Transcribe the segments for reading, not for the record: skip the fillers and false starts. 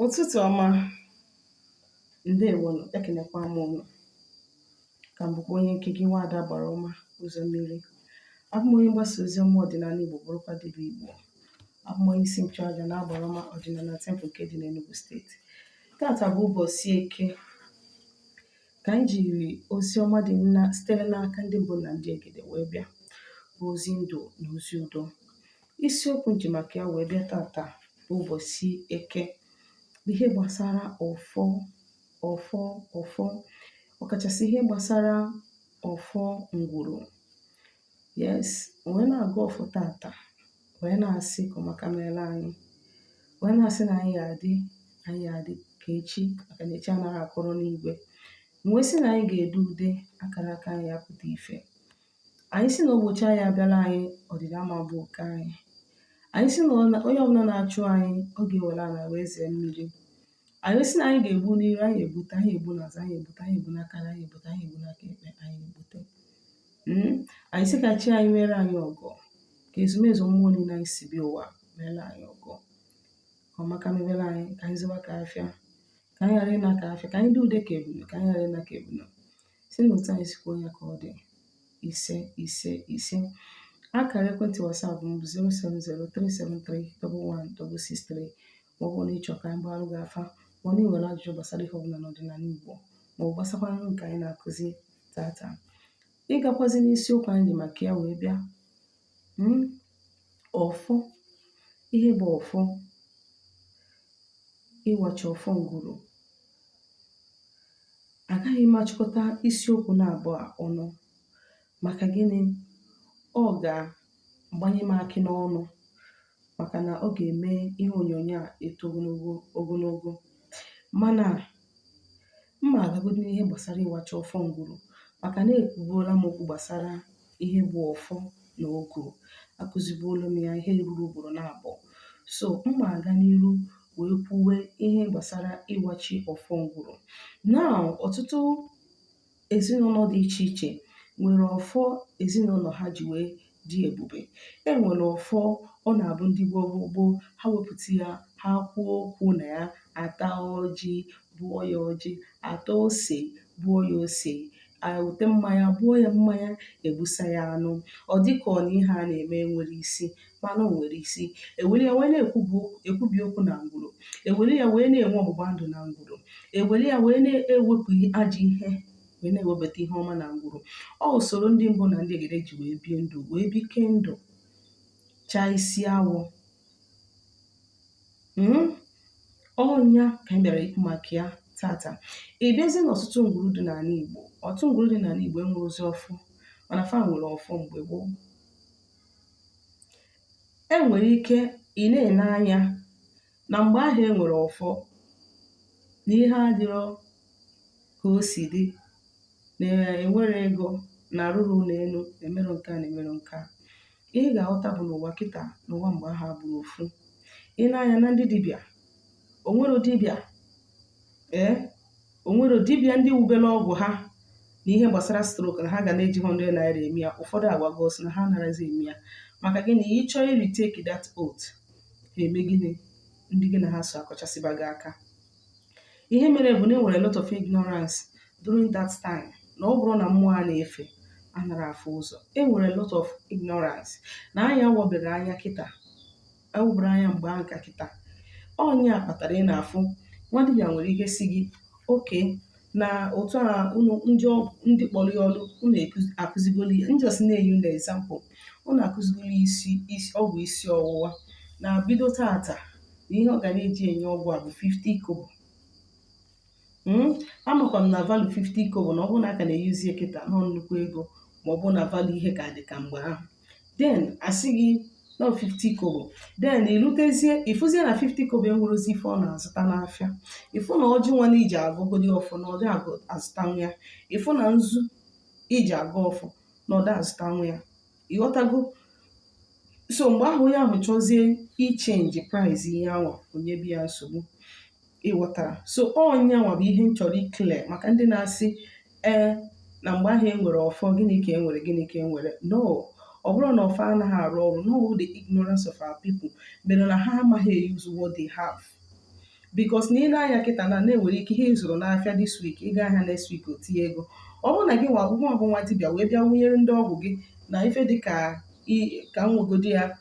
Ụtụtụ ọma, ndewonụ, ekenekwa m unu. Ka m bụkwa onye nke gị, Nwaada Gbara Ọma Ụzọ Mmiri. Abụ m onye mgbasa ozi ọma ọdịnala Igbo, bụrụkwa dibịa Igbo. Abụ m onye isi nchụaja na Agbara Ọma Ọdịnala Temple nke dị n'Enugu Steeti. Tata bụ ụbọchị Eke, ka anyị jiri ozi ọma dị na sitere n'aka ndị mbụ na ndị egede wee bịa, bụ ozi ndụ na ozi udo. Isiokwu m ji maka ya wee bịa tata bụ ụbọchị Eke bụ ihe gbasara ọfọ, ọfọ, ọfọ, ọkachasị ihe gbasara ọfọ ngwuru. Yes, wee na-agọ ọfọ tata, wee na-asị ka ọmaka meela anyị, wee na-asị na anyị ga-adị, anyị ga-adị ka echi, maka na echi anaghị akọrọ n'igwe. Wee sị na anyị ga-ede ude, akara aka anyị apụta ife. Anyị sị na ụbọchị anyị abịala anyị, ọdịda ama bụ oke anyị. Anyị sị na onye ọbụla na-achụ anyị, ọ ga-ewere ala wee zee mmiri. Anyị sị na anyị ga-egbu n'iru, anyị egbute, anyị egbu n'azụ, anyị egbute, anyị egbu n'aka nri, anyị egbute, anyị egbu n'aka ekpe, anyị egbute. Anyị sị ka chi anyị mere anyị ọgọ, ka ezumezu mmụọ niile anyị si bịa ụwa mere anyị ọgọ, ka ọmaka mebere anyị, ka anyị zụwa ka afịa, ka anyị ghara ịna ka afịa, ka anyị dị ude ka ebunu, ka anyị ghara ịna ka ebunu. Si na otu anyị sikwa onye ka ọ dị. Ise, ise, ise. Akara ekwentị WhatsApp m bụ 07037311663, ma ọ bụrụ na ị chọrọ ka anyị gbaalụ gị afa, ma ọ na ị nwere ajụjụ gbasara ihe ọbụla n'ọdịnala Igbo, ma ọ bụ gbasakwara nke anyị na-akụzi tata. Ịgakwazi n'isiokwu anyị ji maka ya wee bịa, ọfọ, ihe bụ ọfọ, ịwachi ọfọ ngwuru. Agaghị m achịkọta isiokwu na abụọ a ọnụ. Maka gịnị? Ọ ga-agbanye m akị n'ọnụ, maka na ọ ga-eme ihe onyonyo a eto ogologo ogologo. Mana mma agagodo n'ihe gbasara ịwachi ọfọ ngwuru, maka na ekwubuola m okwu gbasara ihe bụ ọfọ na ogu. Akụzibuola m ya ihe ruru ugboro na abụọ. So mma aga n'iru wee kwuwe ihe gbasara ịwachi ọfọ ngwuru. Now, ọtụtụ ezinụlọ dị iche iche nwere ọfọ ezinụlọ ha ji wee dị ebube. E nwere ọfọ ọ na-abụ ndị gboo gboo gboo ha wepụta ya, ha kwuo okwu na ya, ata ọjị bụọ ya ọjị, ata ose bụọ ya ose, eweta mmanya bụọ ya mmanya, egbusa ya anụ. Ọ dịka ọ na ihe a na-eme nwere isi, mana o nwere isi. Ewere ya wee na-ekwubi okwu na ngwuru, ewere ya wee na-enwe ọgbụgba ndụ na ngwuru, ewere ya wee na-ewepụ ajọ ihe, wee na-ewebata ihe ọma na ngwuru. Ọ usoro ndị mbụ na ndị egede ji wee bie ndụ, wee bike ndụ, chaa isi awọ. Ọnya ka anyị bịara ikwu maka ya tata. Ị bịazie n'ọtụtụ ngwuru dị n'ala Igbo, ọtụtụ ngwuru dị n'ala Igbo enwere ozi ọfọ, mana fa nwere ọfọ mgbe gboo. E nwere ike ị na-ene anya na mgbe ahụ e nwere ọfọ na ihe adịrọ ka o si dị, na enwere ego, na arụrụ ụlọ elu, na-emerụ nke a, na-emerụ nke a. Ihe ị ga-aghọta bụ n'ụwa kịta na ụwa mgbe ahụ abụrụ ofu. Ị na-anya na ndị dibịa, onwero dibịa, ee, onwero dibịa ndị wubere ọgwụ ha na ihe gbasara stroke na ha ga na-eji 100 naira eme ya. Ụfọdụ agwago sị na ha anaghịzi eme ya. Maka gịnị? Ị chọọ i-retake that oath, ha eme gịnị? Ndị gị na ha so akọchasịba gị aka. Ihe mere bụ na e nwere a lot of ignorance during that time, na ọ bụrụ na mmụọ a na-efe anara afụ ụzọ. E nwere a lot of ignorance na anya wọbere anya kịta, awụbere anya mgbe ahụ ka kịta. Ọnya kpatara ị na-afụ nwa dibịa nwere ike si gị oke na otu a unu ndị ndị kpọrọ ya ọrụ, unu akụzigoli ya. Ndị ọsị na-enye unu example, unu akụzigoli isi isi ọgwụ isi ọwụwa, na bido tata na ihe ọ ga na-eji enye ọgwụ a bụ 50 kobo. Amakwa m na value 50 kobo, na ọ bụrụ na aka na-eyuzi ya kịta, nọ nnukwu ego, ma ọ bụ na value ihe ka dị ka mgbe ahụ. Then asị gị nọ 50 kobo, then irutezie, ịfụzie na 50 kobo enwerozi ife ọ na-azụta n'afịa. Ịfụ na ọjị nwa na iji agụgodi ọfọ na ọdị azụtanwu ya. Ịfụ na nzu iji agụ ọfọ na ọdị azụtanwu ya. Ịghọtago? So mgbe ahụ onye ahụ chọzie i-change price ihe anwa, onye bi ya nsogbu. Ịghọtara? So ọnya nwa bụ ihe m chọrọ ikele maka ndị na-asị ee na mgbe ahụ e nwere ọfọ, gịnị ka e nwere, gịnị ka e nwere. No, ọ bụrụ na ọfọ anaghị arụ ọrụ, no, the ignorance of our people mere na ha amaghị use what they have. Because na ị na-anya kịta na na-enwere ike ihe ị zụrụ n'afịa this week, ị gaa ahịa next week, o tinye ego. Ọ bụrụ na gị nwa nwa bụ nwa dibịa wee bịa wụnyere ndị ọgwụ gị na ife dịka ka m nwegodi ya,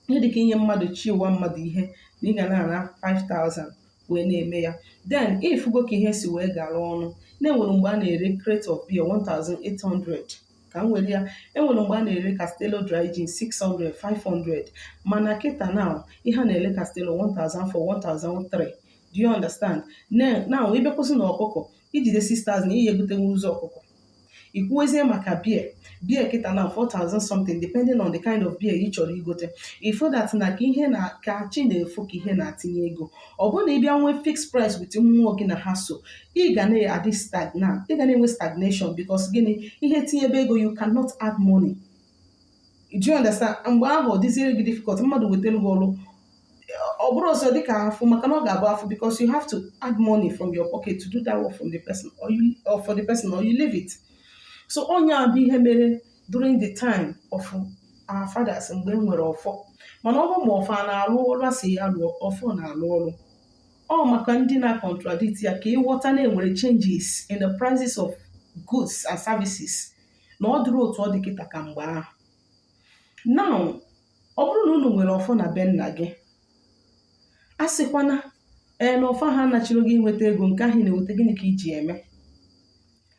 ihe dịka inye mmadụ chi ụwa mmadụ ihe na ị ga na-ana 5000 wee na-eme ya, then ịfụgo ka ihe si wee gara ọnụ. Na-enwere mgbe a na-ere crate of beer 1800, ka m were ya, enwere mgbe a na-ere Castello dry gin 600, 500, mana kịta now ihe a na-ele Castello 1004, 1003. Do you understand? Now ịbịakwụsị na ọkụkọ ijide 6000, ihe egotenwu ụzọ ọkụkọ. Ikwuwezie maka beer, beer kịta na 4000 something, depending on the kind of beer ị chọrọ igote. Ifo that na ka ihe na ka chi na-efo, ka ihe na-atinye ego. Ọ bụrụ na ị bịa nwee fixed price with mmụọ gị na ha so, ị ga na-adị stagnant, ị ga na-enwe stagnation. Because gịnị? Ihe tinyebe ego, you cannot add money. Do you understand? Mgbe ahụ ọ dịziere gị difficult mmadụ wetara gị ọrụ, ọ bụrụ ọzọ dịka afụ, maka na ọ ga-abụ afụ, because you have to add money from your pocket to do that work from the person or you or for the person or you leave it. So onye a bụ ihe mere during the time of our fathers, mgbe e nwere ọfọ. Mana ọ bụ ma ọfọ a na-arụ ọrụ, asị ya lụọ, ọfọ na-alụ ọrụ. Ọ maka ndị na-contradict ya, ka ịghọta na enwere changes in the prices of goods and services, na ọ dịrị otu ọ dị kịta ka mgbe ahụ. Now, ọ bụrụ na unu nwere ọfọ na be nna gị, a sịkwana ee na ọfọ ha anachiri gị inweta ego nke ahụ ị na-enweta, gịnị ka iji eme?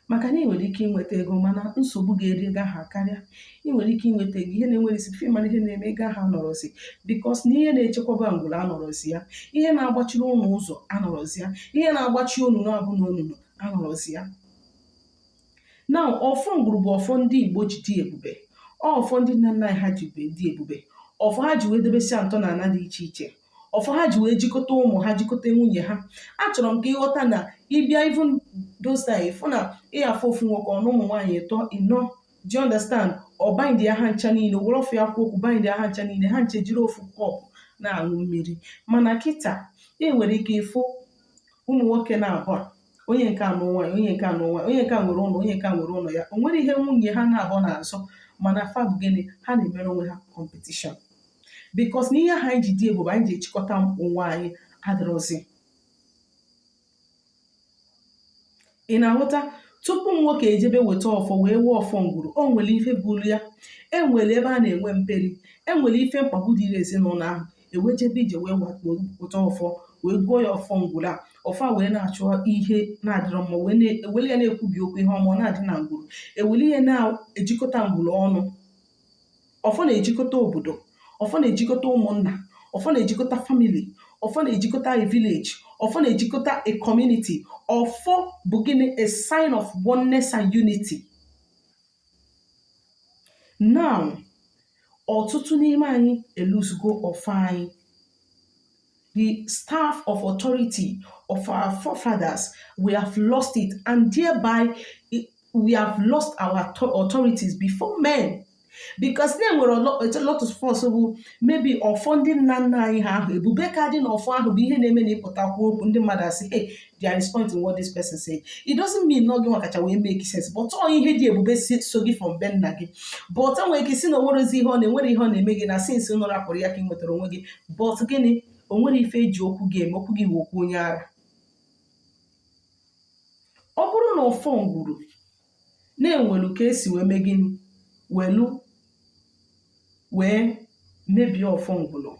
Maka na ị nwere ike inweta ego, mana nsogbu ga-eri ego ahụ karịa. Ị nwere ike inweta ego, ihe na-enwere isi ife mara ihe na-eme ego ahụ anọrọzi, because na ihe na-echekwaba ngwuru anọrọzi ya, ihe na-agbachiri ụnụ ụzọ anọrọzi ya, ihe na-agbachi onunu abụ na onunu anọrọzi ya. Na ọfọ ngwuru bụ ọfọ ndị Igbo ji dị ebube, ọfọ ndị nna nna anyị ha ji dị ebube, ọfọ ha ji wee debesia ntọala dị iche iche, ọfọ ha ji wee jikọta ụmụ ha, jikọta nwunye ha. Achọrọ m ka ịghọta na ịbịa even those time, ịfụ na ịghafụ ofu nwoke ọnụ ụmụ nwaanyị ịtọ, ịnọ. Do you understand? Ọ bind ya ha ncha niile, were ọfụ ya kwuo okwu, bind ya ha ncha niile, ha nche jiri ofu cup na-aṅụ mmiri. Mana kịta, ị nwere ike ịfụ ụmụ nwoke na-abụọ, onye nke anụ nwaanyị, onye nke anụ nwaanyị, onye nke a nwere ụlọ, onye nke a nwere ụlọ ya. O nwere ihe nwunye ha na-abụọ na-azọ, mana fa bụ gịnị? Ha na-emere onwe ha competition, because na ihe ha anyị ji dị ebube, anyị ji echịkọta onwe anyị, adịrọzi. Ị na-aghọta? Tupu nwoke ejebe weta ọfọ wee wee ọfọ ngwuru, o nwere ife buru ya, enwere ebe a na-enwe mperi, enwere ife mkpagbu dịrị ezinụlọ ahụ, ewejebe ije wee weta ọfọ wee gụọ ya ọfọ ngwuru a. Ọfọ a wee na-achọ ihe na-adịrọ mma, wee na-ewere ya na-ekwubi okwu ihe ọma ọ na-adị na ngwuru, ewere ihe na-ejikọta ngwuru ọnụ. Ọfọ na-ejikọta obodo, ọfọ na-ejikọta ụmụnna, ọfọ na-ejikọta family, ọfọ na-ejikọta a village, ọfọ na-ejikọta a community. Ọfọ bụ gịnị? A sign of oneness and unity. Now, ọtụtụ n'ime anyị eluzugo ọfọ anyị. The staff of authority of our forefathers, we have lost it, and thereby we have lost our authorities before men, because na enwere a lot of force bụ maybe ọfọ ndị nna nna anyị ha ahụ, ebube ka dị n'ọfọ ahụ, bụ ihe na-eme na ịpụtakwu okwu, ndị mmadụ asị, "Hey, there is point in what this person said." It doesn't mean na gị nwa kacha wee make sense, but ọ ihe dị ebube si so gị from be nna gị. But o nwere ike isi na onwerezi ihe ọ na-enwere, ihe ọ na-eme gị na since ụnụ rapụrụ ya ka ị nwetara onwe gị. But gịnị? O nwere ife eji okwu gị eme, okwu gị wụ okwu onye ara. Ọ bụrụ na ọfọ ngwuru na-enwelu ka esi wee mee gịnị, welu wee mebie ọfọ ngwuru,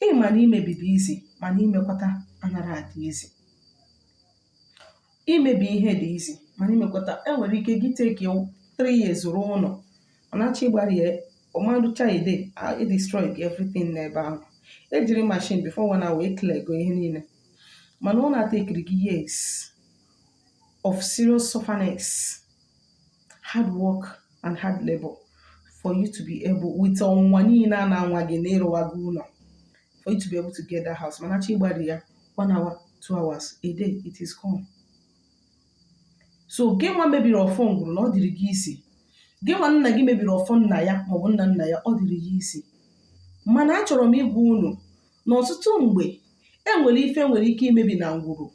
ịma na imebi dị izi, mana imekwata anara adị izi. Imebi ihe dị izi, mana imekwata, enwere ike gị take 3 years rụọ ụlọ, mana achọ ịgbara ya ọmarụcha ede, e destroy everything n'ebe ahụ. Ejiri machine, before one hour wee clear go ihe niile. Mana ọ na-atekiri gị years of serious sufferness, hard work and hard labor for you to be able, with ọnwụnwa niile a na-anwa gị na ịrụwago ụlọ, for you to be able to get that house. Mana achọ ịgbari ya, one hour, 2 hours, a day, it is gone. So gị nwa mebiri ọfọ ngwuru, na ọ dịrị gị isi. Gị nwa nna gị mebiri ọfọ nna ya maọbụ nna nna ya, ọ dịrị ya isi. Mana achọrọ m ịgwa unu na ọtụtụ mgbe enwere ife nwere ike imebi na ngwuru.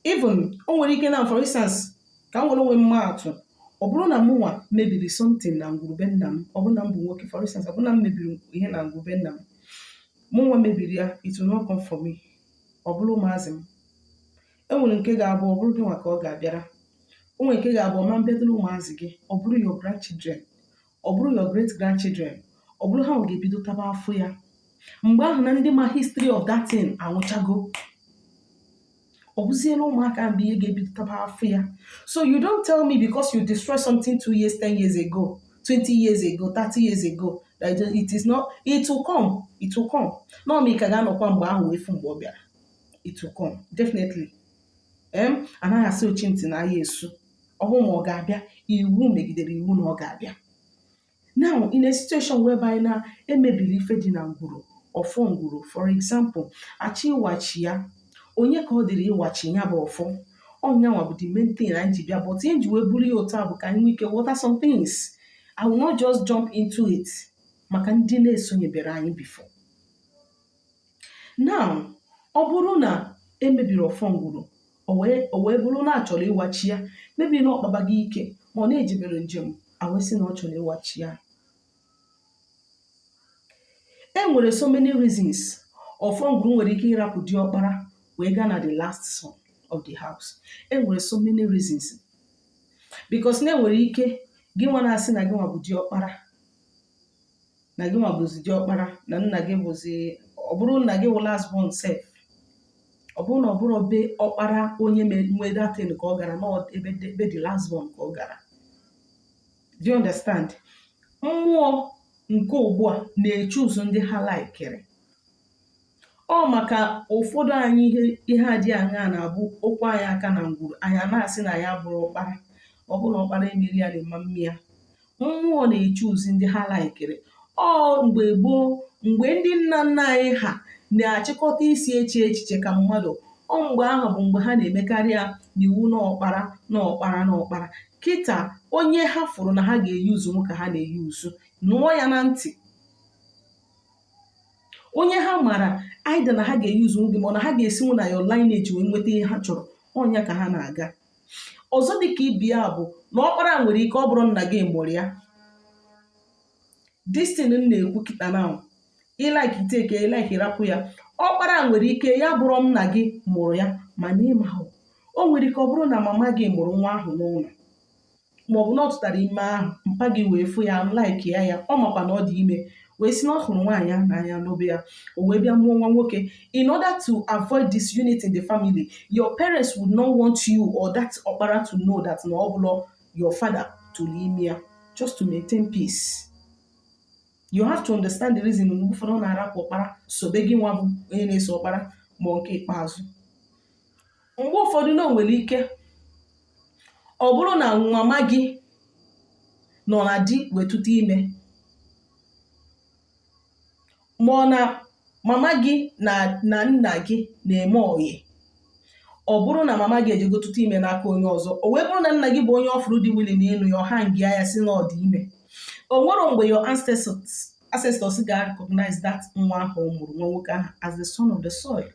Even o nwere ike na, for instance, ka m were onwe m maa atụ, ọ bụrụ na mụnwa mebiri something na ngwuru be nna m, ọ bụrụ na m bụ nwoke, for instance, ọ bụrụ na m mebiri ihe na ngwuru be nna m, mụnwa mebiri ya, it will not come for me. Ọ bụrụ ụmụazị m. E nwere nke ga-abụ ọ bụrụ gị nwa ka ọ ga-abịara. O nwere nke ga-abụ ọ ma mbịadoro ụmụazị gị, ọ bụrụ your grandchildren, ọ bụrụ your great grandchildren, ọ bụrụ ha ga-ebido taba afụ ya. Mgbe ahụ na ndị ma history of that thing anwụchago, ọ bụziela ụmụaka mbụ ihe ga-ebido taba afụ ya. So you don't tell me because you destroy something 2 years, 10 years ago, 20 years ago, 30 years ago, that it is not. It will come, it will come. Nọ ma ị ka ga-anọkwa mgbe ahụ wee fụ mgbe ọ bịara. It will come definitely. Anaghị asị ochi ntị na ahịa esu. Ọ bụrụ ma ọ ga-abịa, iwu megidere iwu na ọ ga-abịa. Now, in a situation whereby na emebiri ife dị na ngwuru, ọfọ ngwuru for example, achọ ịwachi ya, onye ka ọ dịrị ịwachi ya bụ ọfọ? Ọnyanwa bụ the main thing anyị ji bịa, but ihe nji wee buru ya otu a bụ ka anyị nwee ike ghọta some things. I will not just jump into it maka ndị na-esonyebere anyị before. Now, ọ bụrụ na emebiri ọfọ ngwuru, o wee bụrụ na a chọrọ ịwachi ya, mebi na ọkpaba gị ike, ma ọ na-ejebere njem, a wee sị na ọ chọrọ ịwachi ya, e nwere so many reasons ọfọ ngwuru nwere ike ịrapụ diọkpara wee gaa na the last son of the house. E nwere so many reasons, because na enwere ike gị nwa na-asị na gị nwa bụ diọkpara, na gị nwa bụzi diọkpara, na nna gị bụzi, ọ bụrụ nna gị wụ last born sef, ọ bụrụ na ọ bụrụ be ọkpara onye nwe datin ka ọ gara, na ebe be the last born ka ọ gara. Do you understand? Mmụọ nke ugbu a na-echuzu ndị ha laikiri. Ọ maka ụfọdụ anyị, ihe adị aṅaa na-abụ okwu anyị aka na ngwuru, anyị a na-asị na ya bụrụ ọkpara. Ọ bụrụ na ọkpara emeri ya na-ema mmi ya, mmụọ na-echuzi ndị ha laikiri. Ọ mgbe gboo, mgbe ndị nna nna anyị ha na-achịkọta isi eche echiche ka mmadụ, ọ mgbe ahụ bụ mgbe ha na-emekarị ya n'iwu n'ọkpara, n'ọkpara, n'ọkpara. Kịta, onye ha fụrụ na ha ga-eyuzu nwoke, ha na-eyuzu nụọ ya na ntị. Onye ha mara either na ha ga-eyuzu nwoke, ma ọ na ha ga-esinwu na your lineage wee nweta ihe ha chọrọ, ọnya ka ha na-aga. Ọzọ dịka ibi ya bụ na ọkpara nwere ike ọ bụrụ nna gị mụrụ ya. This thing m na-ekwu kịta now, ị like, take, ị like, rapụ ya. Ọkpara nwere ike ya bụrụ nna gị mụrụ ya, mana ịmahụ, o nwere ike ọ bụrụ na mama gị mụrụ nwa ahụ n'ụlọ, maọbụ na ọ tụtara ime ahụ, mpa gị wee fụ ya, like ya, ya ọ makwa na ọ dị ime, wee sị na ọ hụrụ nwaanyị ahụ n'anya n'obe ya, o wee bịa mụọ nwa nwoke. In order to avoid disunity in the family, your parents would not want you or that ọkpara to know that na ọ bụrụ your father tụrụ ime ya, just to maintain peace. You have to understand the reason mgbe ụfọdụ ọ na-arapụ ọkpara sobe gị nwa bụ onye na-eso ọkpara ma nke ikpeazụ. Mgbe ụfọdụ na o nwere ike ọ bụrụ na mama gị nọ na di wetụta ime, ma ọ na mama gị na nna gị na-eme oyi, ọ bụrụ na mama gị ejego tụta ime n'aka onye ọzọ, o wee bụrụ na nna gị bụ onye ọfụrụ dị willing n'ịnụ ya, ọha ngịa ya si na ọ dị ime. O nwere mgbe your ancestors ga-recognize that nwa ahụ ọ mụrụ, nwa nwoke ahụ, as the son of the soil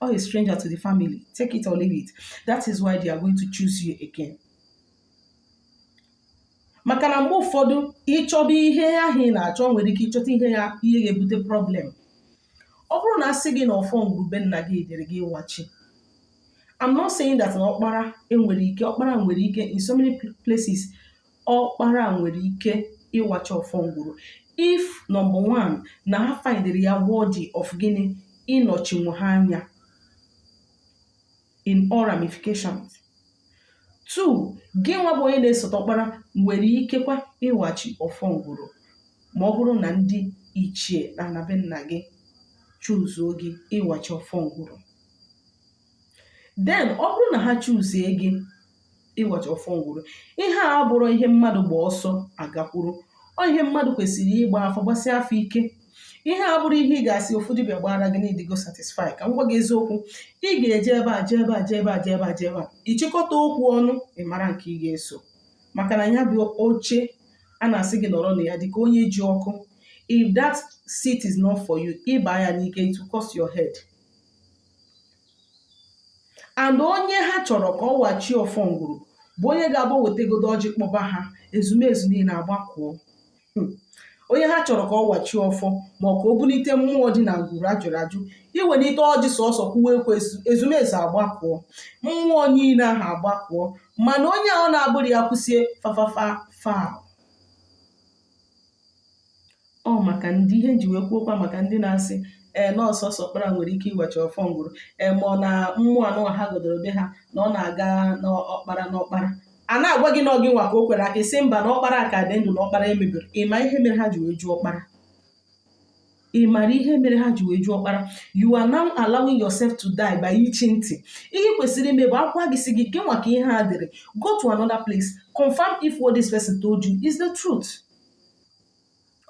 or a stranger to the family. Take it or leave it. That is why they are going to choose you again. Maka na mgbe ụfọdụ, ịchọba ihe ahụ ị na-achọ, nwere ike ịchọta ihe ya, ihe ga-ebute problem. Ọ bụrụ na asị gị na ọfọ ngwurube nna gị dịrị gị ịwachi, I'm not saying that na ọkpara enwere ike, ọkpara nwere ike. In so many places, ọkpara nwere ike ịwachi ọfọ ngwuru if, number one, na ha findiri ya worthy of gịnị, ịnọchinwu ha anya in all ramifications. Two, gị nwa bụ onye na-esote ọkpara nwere ikekwa ịwachi ọfọ ngwuru ma ọ bụrụ na ndị ichie na anabe nna gị chuzuo gị ịwachi ọfọ ngwuru. Then ọ bụrụ na ha chuzie gị ịwachi ọfọ ngwuru, ihe a abụrụ ihe mmadụ gba ọsọ agakwuru. Ọ ihe mmadụ kwesịrị ịgba afọ, gbasịa afọ ike. Ihe a bụrụ ihe ị ga-asị ofu dibịa gbara gị na ịdịgo satisfy. Ka m gwa gị eziokwu, ị ga-eje ebe a, jee ebe a, jee ebe a, jee ebe a, jee ebe a, ịchịkọta okwu ọnụ, ị mara nke ị ga-eso, maka na ya bụ oche a na-asị gị nọrọ na ya dịka onye ji ọkụ. If that seat is not for you, ịba ya n'ike, it will cost your head. And onye ha chọrọ ka ọ wachie ọfọ ngwuru bụ onye ga-agba wetegodo ọjị, kpọba ha ezumezu niile agbakọọ. Onye ha chọrọ ka ọ wachie ọfọ ma ọ ka o bulite mmụọ dị na ngwuru a jụrụ ajụ, iwelite ọjị sọsọ kwuwe ekwe, ezumezu agbakụọ, mmụọ niile ahụ agbakụọ. Mana onye ahụ na-abụrụ ya kwụsie fafafa fa. Ọ maka ndị ihe nji wee kwuokwa maka ndị na-asị ee na ọ sọsọ ọkpara nwere ike iwechi ọfọ ngwuru, ee, ma ọ na mmụọ anụ ha godoro be ha na ọ na-aga n'ọkpara n'ọkpara. A na-agwa gị na ọ gị nwa ka o kwere aka isi mba, na ọkpara ka dị ndụ, na ọkpara emebiri. Ị ma ihe mere ha ji wee jụọ ọkpara? Ị mara ihe mere ha ji wee jụọ ọkpara? You are now allowing yourself to die by ichi ntị. Ihe ị kwesịrị ime bụ akwa gị si gị gị nwa ka ihe a dịrị, go to another place, confirm if what this person told you is the truth.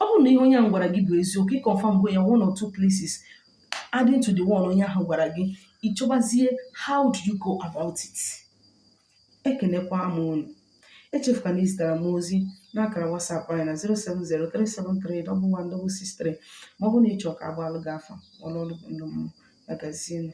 Ọ bụrụ na ihe onye ahụ gwara gị bụ eziokwu, ị confirm go ya one or two places, adding to the one onye ahụ gwara gị, ị chọbazie how do you go about it. Ekenekwa m unu. Echefukwana izitere m ozi n'akara WhatsApp anyị na 07037311663, ma ọ bụrụ na ị chọọ ka agbalụ gị afa ọlụọlụ ndụ mmụọ. Ya gazienụ.